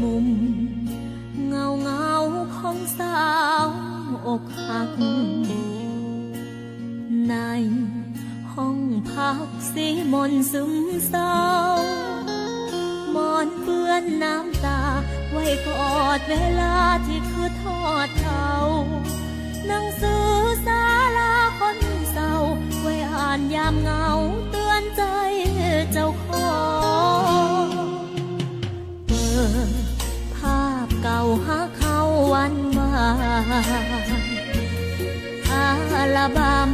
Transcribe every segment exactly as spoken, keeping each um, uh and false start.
มุมเงาเงาของสาวอกหัก ในห้องพักสีหม่นซึมเศร้า หมอนเปื้อนน้ำตา ไว้กอดเวลาที่คือทอดเขา หนังสือสาราคนเศร้า ไว้อ่านยามเหงา เตือนใจเจ้าของ เปิดภาพเก่าหาเขาวันวาน อัลบั้ม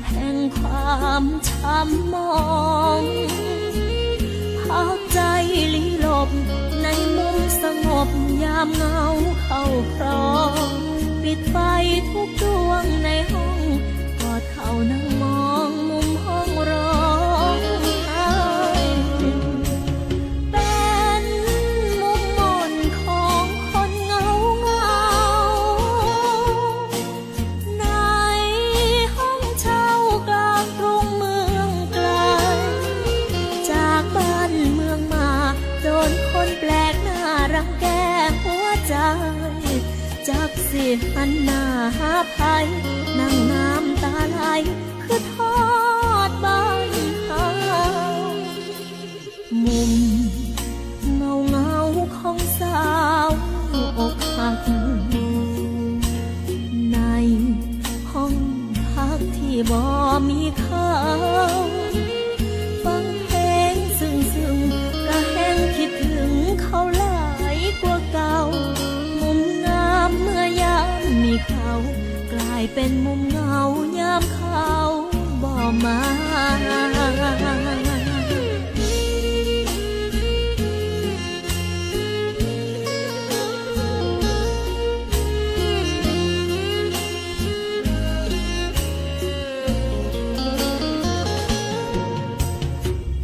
แห่งความช้ำหมอง พักใจลี้หลบในมุมสงบ ยามเหงาเข้าครอง ปิดไฟทุกดวงในห้อง กอดเขานั่งมองมุมห้องร้องไห้ เป็นมุมหม่นของคนเหงาเหงา ในห้องเช่ากลางกรุงเมืองไกล จากบ้านเมืองมา โดนคนแปลกหน้ารังแกหัวใจ จักสิหันหน้าหาไผ นั่งน้ำตาไหล คือทอดบ้านเฮา มุมเงาเงาของสาวอกหัก ในห้องพักที่บ่มีเขา ฟังเพลงซึ้งๆ ก็แฮงคิดถึงเขาหลายกว่าเก่า มุมงามเมื่อยามมีเขา กลายเป็นมุมเหงายามเขาบ่มา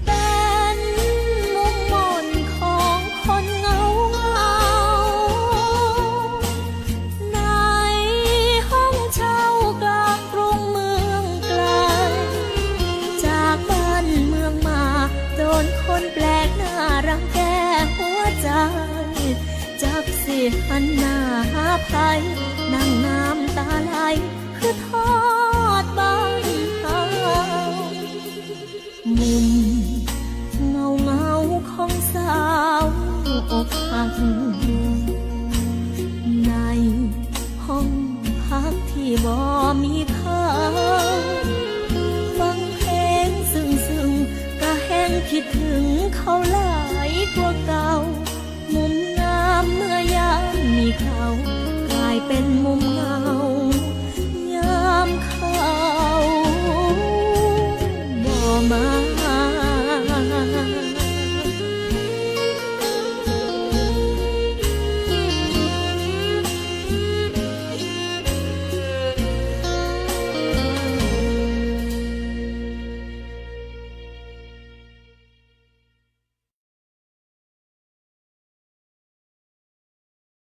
เป็นมุมมนของคนเหงาเหงา ในห้องเช่ากลางกรุงเมืองไกล จากบ้านเมืองมา โดนคนแปลกหน้ารังแกหัวใจ จักสิหันหน้าหาไผ นั่งน้ำตาไหล คือทอดบ้านเฮา มุมเงาเงา